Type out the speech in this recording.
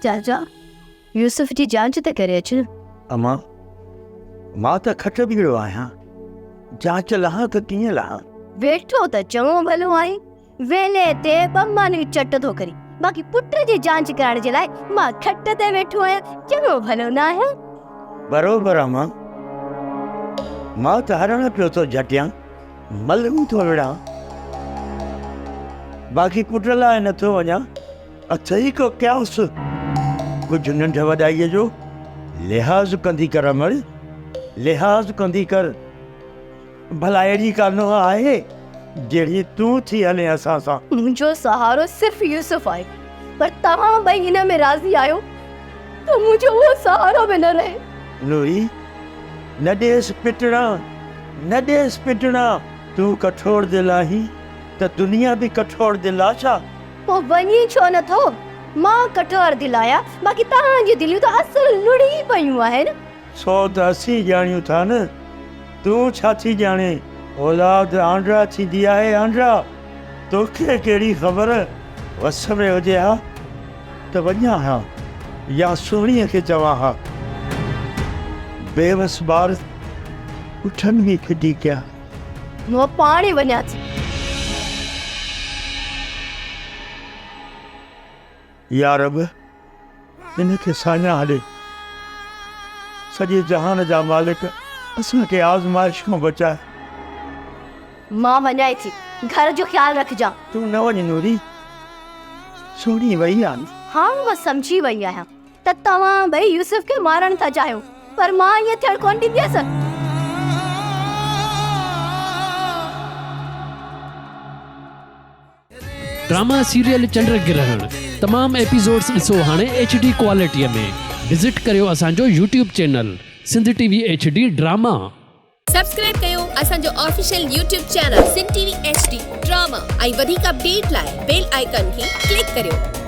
چاچا، يوسف جي جانچ ته ڪري اچ نه. امان، مان ته کٽ ٻيڙو آهيان، جانچ لهان ته ڪيئن لهان؟ ويٺو ته چڱو ڀلو آهين، ويلي تي ٻه مانيون چٽ ٿو ڪرين، باقي پٽ جي جانچ ڪرائڻ جي لاء مان کٽ تي ويٺو آهيان، چڱو ڀلو نه آهيان؟ بروبر امان، مان ته هرڻ پيو ٿو جهٽيان، ملهون ٿو وڙهان، باقي پٽ لاء نه ٿو وڃان. اٿئي ڪو قياس؟ ڪجهه ننڍ وڏائيء جو لحاظ ڪندي ڪر امڙ، لحاظ ڪندي ڪر. ڀلا اهڙي ڪا نونهن آهي جهڙي تون ٿي هلين اسان سان؟ منهنجو سهارو صرف يوسف آهي، پر توهان ٻئي هن ۾ راضي آهيو ته منهنجو اهو سهارو به نه رهي. نوري، نه ڏيس پٽڻا، نه ڏيس پٽڻا. تون ڪٺور دل آهين ته دنيا به ڪٺور دل آ ڇا؟ پوء وڃين ڇو نه ٿو؟ مان ڪٺور دل آهيان، باقي توهان جون دليون ته اصل لڙهي پيون آهن. سو ته اسين ڄاڻيون ٿا نه، تون ڇا ٿي ڄاڻين؟ اولاد آنڊرا ٿيندي آهي آنڊرا، توکي ڪهڙي خبر؟ وس ۾ هجي ها ته وڃان ها يا سهڻيء کي چوان ها. بيوس ٻار اٺن ۾ ڦٽي ڪيا. مان پاڻ ئي وڃان ٿي. يا رب! ان کي ساڃاهه ڏي. سڄي جهان جا مالڪ اسان کي آزمائش کان بچاء. مان وڃان ٿي. گهر جو خيال رکجان. تون نه وڃ نوري. سهڻي وئي آ نه. هاڻ مان سمجهي وئي آهيان. ته توهان ٻئي يوسف کي مارڻ ٿا چاهيو، پر مان ائين ٿيڻ ڪونه ڏينديس. ڊراما سيريل چنڊ گرهڻ تمام ايپيسوڊس ڏسو هاڻي ايڇ ڊي ڪوالٽي ۾ وزٽ ڪريو اسان جو YouTube channel Sindh T V H D drama. Subscribe ڪيو اسان جو official YouTube channel Sindh T V H D drama ۽ وڌيڪ اپڊيٽ لاء بيل آئيڪان کي ڪلڪ ڪريو.